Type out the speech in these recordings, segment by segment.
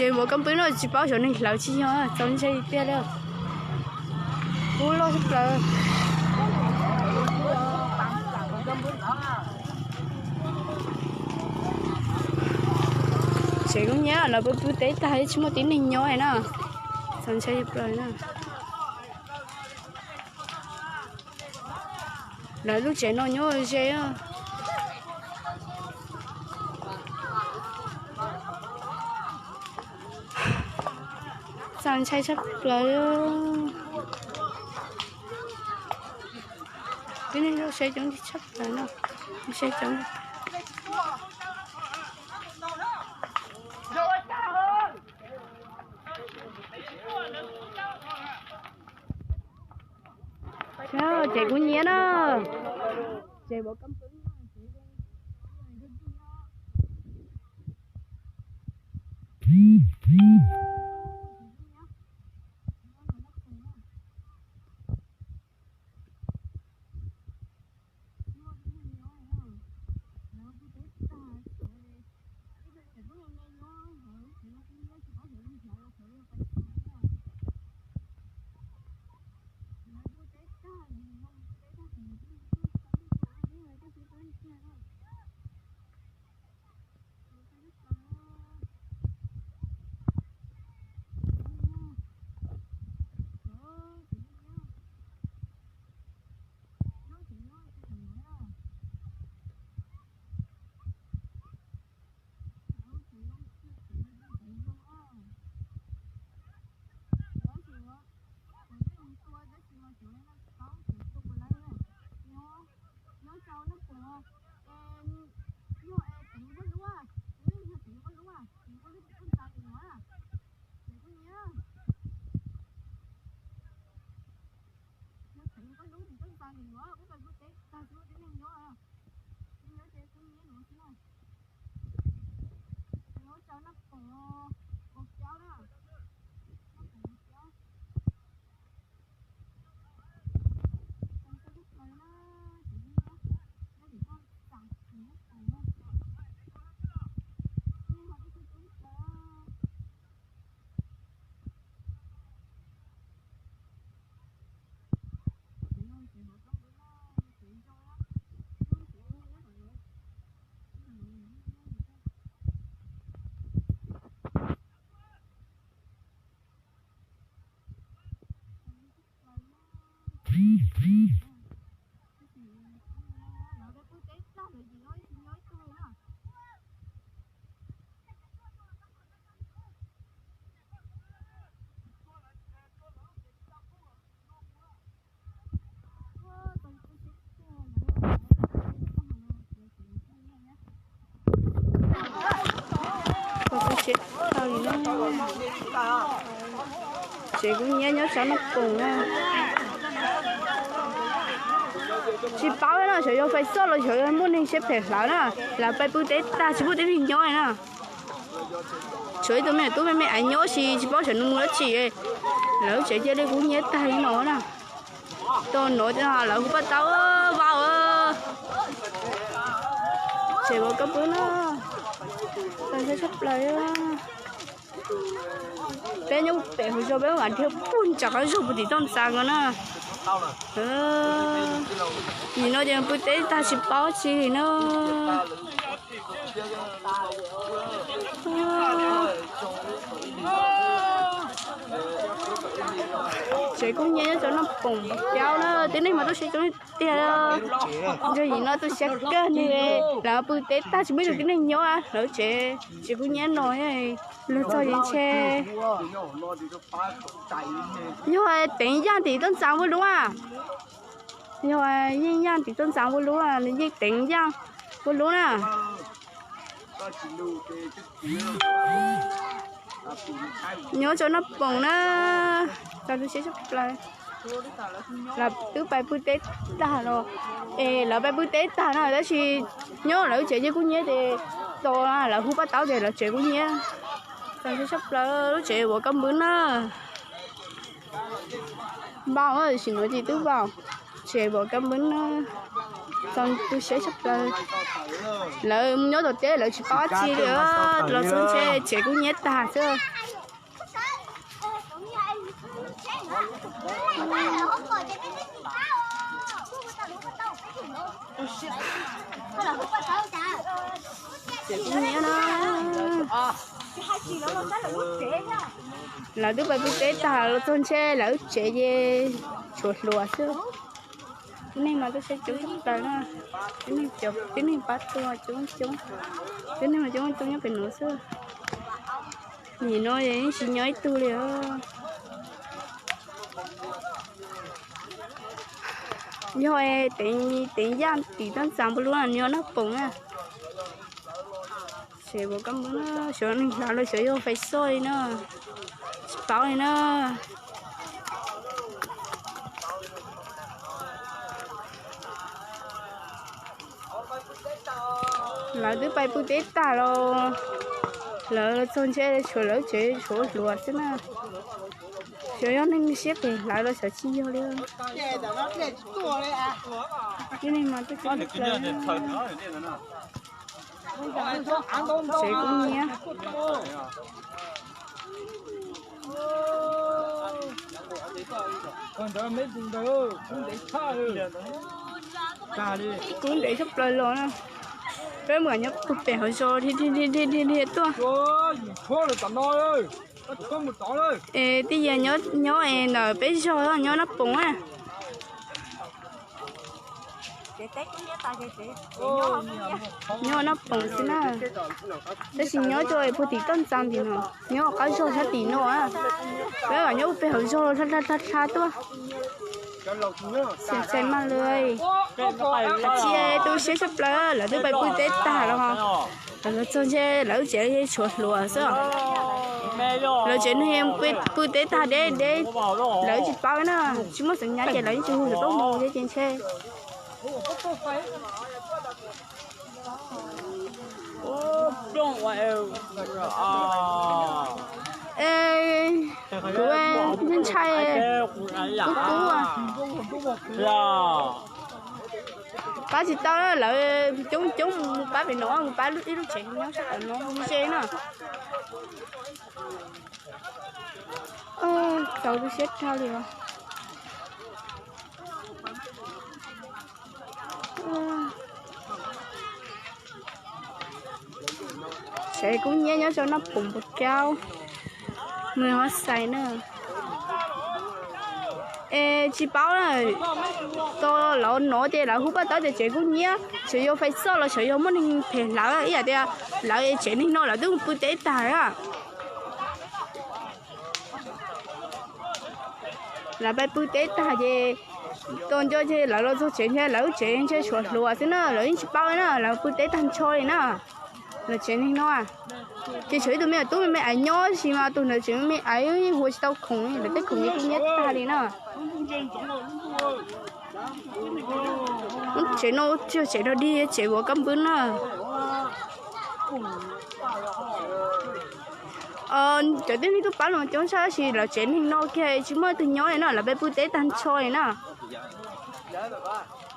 Ces vov kab npwb no tsis paub xyov neeg hlawv tsis yog, txaus ntshai tiag li. Kub loj tshaj plaws. Tsev kub hnyiab lawv pw pw teb tag tsis muaj tib neeg nyob na. Txaus ntshai tshaj plaws na. Lawv lub tsev no nyob ze. Txaus ntshai tshaj plaws. Tib neeg seb coob tshaj plaws no. Seb coob. Tsev kub hnyiab na. Tsev vov kab npwb. Tsev kub hnyiab nyob saum Naj Poom na. Tsis paub no xyov yog fais xoj los xyov yog muaj neeg siab phem hlawv na. Lawv pais pw teb tag tsis muaj tib neeg nyob na. Tshuav ib tug me tub me me aiv nyob si tsis paub xyov nws mus dab tsi. Lawv lub tsev cia li kub hnyiab tag li no na. Tau nov lawv hu paj taub vau. Tsev vov kab npwb na. Txaus ntshai tshaj plaws. Peb nyob pem hauv zos peb mam dhia puag nram qab zog puag tim toj ntxas ko na. Nim no ces pw teb tag tsis paub tsi li na. Tsev kub hnyiab nyob rau Naj Poom Caub na, tib neeg mas tub siab coob tiag. Ntsuag yim no tu siab kawg li. Lawv pw teb tag tsis muaj ib tug tib neeg nyob, lawv tsev tsev kub hnyiab no. Luag txog ces ntshe yog teev yaj tim toj ntxas ua lub a. Yog yeej yaj tim toj ntxas ua lub, nws yeej teev yaj ua lub na. Nyob rau Naj Poom na, txaus tu siab tshaj plaws. Lawv twb pais pw teb tag los, es lawv pais pw teb tag no tab sis nyob lawv tsev ces kub hnyiab ces tos lawv hu paj taub ces lawv tsev kub hnyiab. Txaus tu siab tshaj plaws lub tsev vov kab npwb na. Npau tam sim no ces twb vau, tsev vov kab npwb na. Txaus tu siab tshaj plaws. Lawv nyob tom teb lawv tsis paub dab tsi li, los txog ntshe tsev kub hnyiab tag xwb. Lawv twb pais pw teb tag los txog ntshe lawv tsev ces tshuav hluas xwb. Tib neeg mas tuaj saib coob tshaj plaws na. Tib neeg cov tib neeg pab tuaj coob coob. Tib neeg mas coob coob nyob pem nuav xwb. Nim no yeej tsis nyob ib tug li. Yog teev yaj tim toj ntxas npua lub no nyob Naj Poom na. Tsev vauv kab npwb na, xyov neeg hnav los xyov yog fais xoj li na, tsis paub li na. Lawv twb pais pw teb tag los, lawv txog ntshe tshuav lawv tsev tshuav hluas xwb na. Xyov yog neeg siab phem hlawv los xyov tsis yog li. Tib neeg mas tuaj coob tshaj plaws. Tsev kub hnyiab. Kub ntev tshaj plaws los na. Peb mus nyob puag pem hauv zos dhia dhia dhia dhia tuaj. Es twj ywm nyob es ntawm peb zos nyob Naj Poom na. Nyob Naj Poom xwb na, tab sis nyob rau puag tim toj ntxas tim no, nyob qab zog sab tim no. Peb nyob puag pem hauv zos dhia dhia dhia tuaj. Txhais mas li, txhais tu siab tshaj plaws, lawv twb pais pw teb tag los, lawv txog ntshe lawv tsev tshuav hluas xwb. Lawv tsev neeg pw teb tag deb deb, lawv tsis paub na, tsis muaj xeem nyab ces lawv yeej tsis hu xov tooj mus ces ntshe. Kuv ntshai, ntshai, kub kub. Pab tsis tau, lawv coob coob mus pab pem no, mus pab ib lub tsev nyob sab tom no ze na. Txaus tu siab dhau li os. Tsev kub hnyiab nyob rau Naj Poom Npus Kaub, mus ho xais na. Es tsis paub, tau lawv no ces lawv hu paj taub tias tsev kub hnyiab, xyov yog fais xoj los xyov yog muaj neeg phem hlawv ib yam tias lawv tsev neeg no lawv twb mus pw teb tag. Lawv pais pw teb tag ces tau nco ces lawv los txog tsev ntshe lawv tsev ntshe tshuav hluas xwb na, lawv yeej tsis paub na, lawv pw teb tag nrho li na. Lawv tsev neeg no, ces tshuav ib tug me tub me me aiv nyob sis mas tus ntawd tsev me me aiv hu tsis tau khoom, lawv tej khoom yeej kub hnyiab tag li na. Lub tsev no tsis yog tsev dog dig, tsev vauv kab npwb na. Cov tib neeg tuaj pab los coob tshaj tab sis lawv tsev neeg no kiag tsis muaj leej twg nyob li na, lawv pais pw teb tag nrho li na.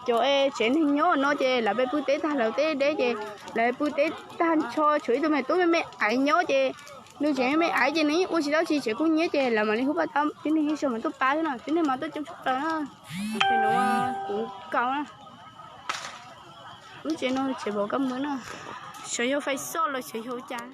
Cov tsev neeg nyob no ces lawv pais pw teb tag, lawv teb deb ces lawv pw teb tag nrho, tshuav ib tug me tub me me aiv nyob ces nws tsev me me aiv ces nws yeej ua tsis tau tsi, tsev kub hnyiab ces lawv mam li hu paj taub, tib neeg ib zaug mas tuaj pab xwb na, tib neeg mas tuaj coob tshaj plaws na. Ces no kuv kaus na, lub tsev no tsev vauv kab npwb na, xyov yog fais xoj los xyov yog ua cas.